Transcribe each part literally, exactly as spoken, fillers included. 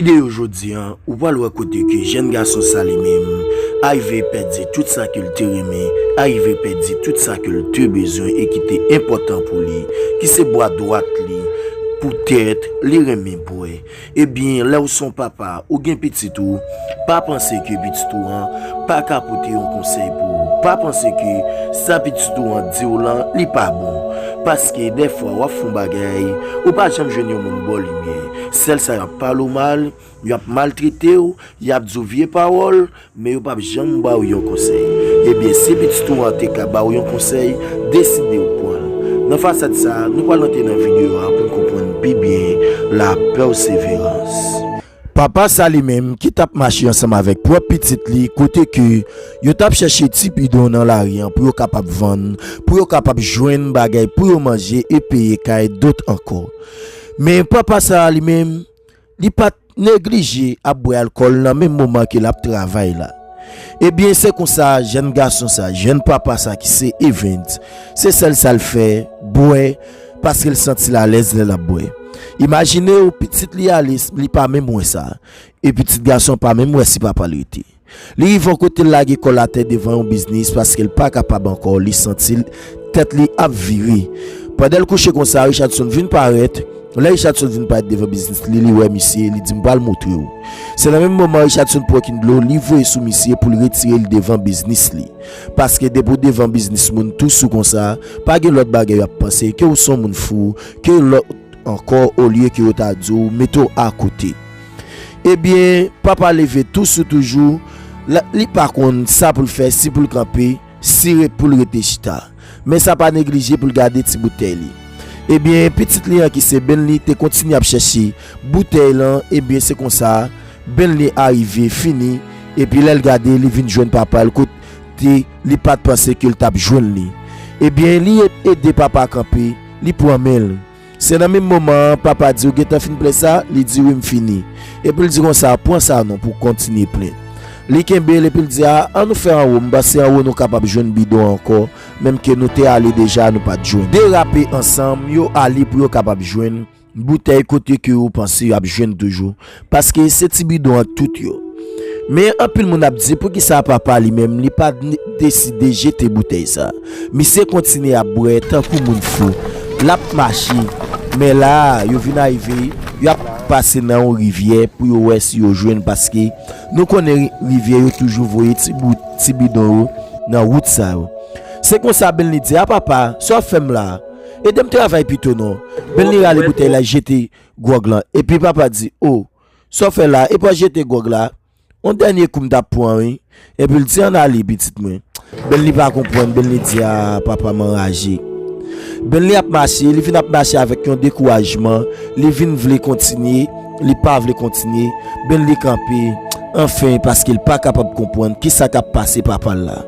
Videyo jodi an, ou pral wè kote ke jèn gason sa li menm, arive pèdi tout sa ke l te renmen, arive pèdi tout sa ke l te bezwen e ki te enpòtan pou li, ki se bwa dwat li, poutèt li renmen bwè. Ebyen, lè w se yon papa, ou gen pitit ou, pa panse ke pitit ou an pa ka pote yon konsèy pou ou. Pa panse ke sa pitit ou an di w lan, li pa bon. Paske dèfwa w ap fè yon bagay, ou pa janm jwenn yon moun ba w limyè. Sèl sa y ap pale w mal, y ap maltrete w, y ap di w vye pawòl, men yo p ap janm ba w yon konsèy. Ebyen, si pitit ou an te ka ba w yon konsèy, deside w pran l. Nan fasad sa a, nou pral antre nan videyo a pou n konprann pi byen lapèseverans. Papa sa li menm ki t ap mache ansanm avèk pwòp pitit li, kote ke yo t ap chèche ti bidon nan lari an pou yo kapab vann, pou yo kapab jwenn bagay pou yo manje e peye kay dòt ankò. Men papa sa li menm, li pa t neglije ap bwè alkòl nan menm moman ke l ap travay la. Ebyen, se konsa, jèn gason sa, jèn papa sa ki se Evens, se sèl sa l fè, bwè, paske l santi l alèz lè l ap bwè. Imajine w, pitit li ale, li pa menm wè sa. E pitit gason pa menm wè si papa l rete. Li rive yon kote, l lage kò l atè devan yon biznis paske l pa kapab ankò, li santi l, tèt li ap vire. Pandan l kouche konsa, Richardson vin parèt. Lè Richardson vin parèt devan biznis li, li wè misye, li di, "M pral montre w." Se nan menm moman Richardson pran yon dlo, li voye sou misye pou l retire l devan biznis li. Paske depi w devan biznis moun tou sou konsa, pa gen lòt bagay y ap panse, ke w se yon moun fou, ke lòt ankò, olye ke yo ta di w mete w akote. Ebyen, papa leve tou sou toujou, la, li pa konn sa pou l fè, si pou l kanpe, si re-, pou l rete chita. Men sa pa neglije pou l gade ti boutèy li. Ebyen, pitit li an ki se Benly te kontinye ap chèche boutèy lan, ebyen, se konsa, Benly arive fini, epi lè l gade, li vin jwenn papa l kote li pa t panse ke l t ap jwenn li. Ebyen, li e-, ede papa kanpe, li pran men l. Se nan menm moman an, papa di, "Ou gentan fin plen sa?" Li di, "Wi, m fini." Epi l di konsa, "Pran sa non pou w kontinye plen." Li kenbe l epi l di, "A, ann nou fè anwo, m panse anwo nou kapab jwenn bidon ankò, menm ke nou te ale deja, nou pa t jwenn." Derape ansanm, yo ale pou yo kapab jwenn boutèy kote ke yo panse y ap jwenn toujou. Paske se ti bidon an tout yo. Men anpil moun ap di, "Poukisa papa li menm, li pa n-, deside jete boutèy sa?" Misye kontinye ap bwè tankou moun fou. L ap mache. Men la, yo vin arive, y ap pase nan yon rivyè pou yo wè si yo jwenn, paske nou konnen ri-, rivyè yo toujou voye ti bout, ti bidon yo nan wout sa yo. Se konsa Benly di, "A papa, sa w ap fè m la? Ede m travay pito non." Benly rale boutèy la, jete gwòg lan. Epi papa di, "O, sa w fè la? Epi w jete gwòg la? Yon dènye kou m t ap pran, wi." Epi l di, "Ann ale, pitit mwen." Benly pa konprann, Benly di, "A, papa m anraje." Benly ap mache, li vin ap mache avèk yon dekourajman, li vin vle kontinye, li pa vle kontinye, Benly kanpe, anfen, paske l pa kapab konprann kisa k ap pase papa l la.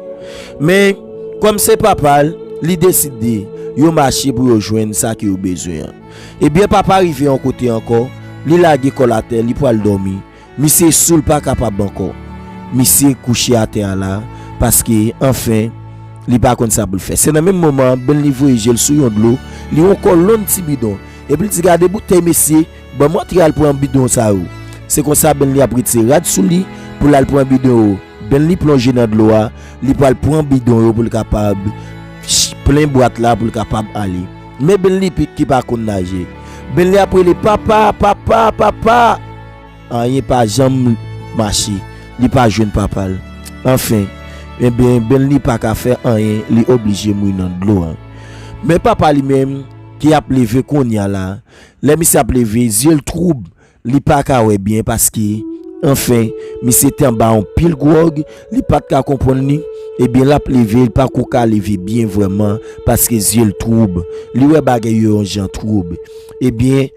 Men, kòm se papa l, li deside, yo mache pou yo jwenn sa ke yo bezwen an. Ebyen, papa rive yon kote ankò, li lage kò l atè, li pral dòmi. Misye sou, l pa kapab ankò. Misye kouche atè a la, paske, anfen, li pa konn sa pou l fè. Se nan menm moman an, Benly voye je l sou yon dlo, li wè yon kolonn ti bidon. Epi l di, "Gade boutèy, mesye, ban m antre al pran bidon sa yo." Se konsa, Benly ap retire rad sou li pou l al pran bidon yo. Benly plonje nan dlo a, li pral pran bidon yo pou l kapab ch-, plen bwat la pou l kapab ale. Men Benly pi-, ki pa konn naje. Benly ap rele, "Papa, papa, papa!" Anyen pa janm mache. Li pa jwenn papa l. Anfen, ebyen, Benly pa ka fè anyen, li oblije mouri nan dlo a. Men papa li menm, ki ap leve kounye a la, lè misye ap leve, zye l twoub. Li pa ka wè byen paske, anfen, misye te anba yon pil gwòg, li pa t ka konprann li. Ebyen, l ap leve, li pa ko ka leve byen vrèman paske zye l twoub. Li wè bagay yo yon jan twoub. Ebyen,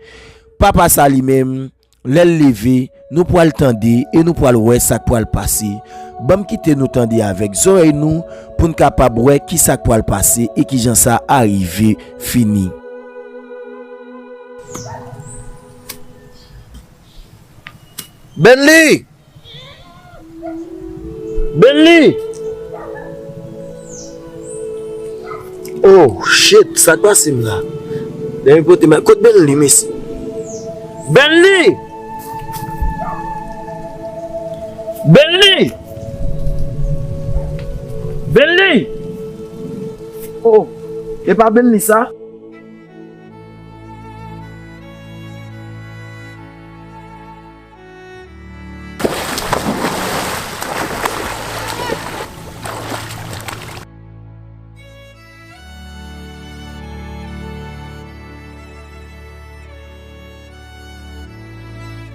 papa sa li menm, lè l leve, nou pral tande e nou pral wè sa k pral pase. Ban m kite nou tande avèk zòrèy nou pou n kapab wè ki sa k pral pase e ki jan sa arive fini. Benly! Benly! Oh, shit, sa k pase m la? Lè m pote ma-, kot Benly, mesye? Benly! Benly! Benly! Oh, e pa Benly sa?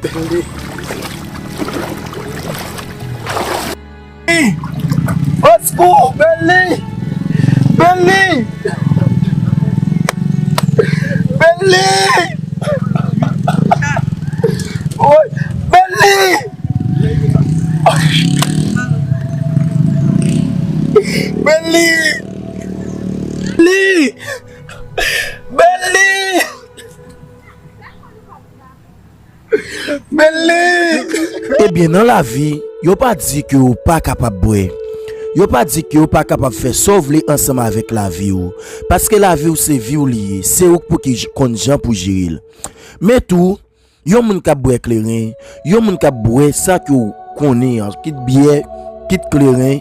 Benly. Oskou! Benly! Benly! Benly! Woy! Benly! Benly! Benly! Benly! Benly! Ebyen, nan lavi, yo pa di ke w pa kapab bwè. Yo pa di ke w pa kapab fè sa w vle ansanm avèk lavi w. Paske lavi w se vi w li ye, se ou k pou ki j-, konn jan pou jere l. Men tou, yon moun k ap bwè kleren, yon moun k ap bwè sa ke w konnen an, kit byè, kit kleren,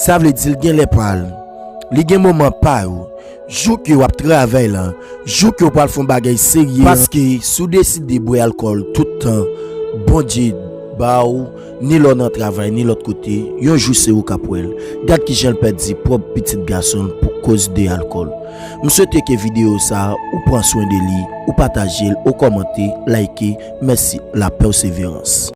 sa vle di l gen lè pa l. Li gen moman pa yo. Jou ke w ap travay la, jou ke w pral fè yon bagay serye an. Paske si w deside bwè alkòl tout tan, Bondye ba w ni lè w nan travay, ni lòt kote, yon jou se ou k ap wè l. Gad kijan l pèdi pwòp pitit gason l pou koz de alkòl. M swete ke videyo sa a, ou pran swen de li, ou pataje l, ou kòmante, like. Mèsi, la pèseverans.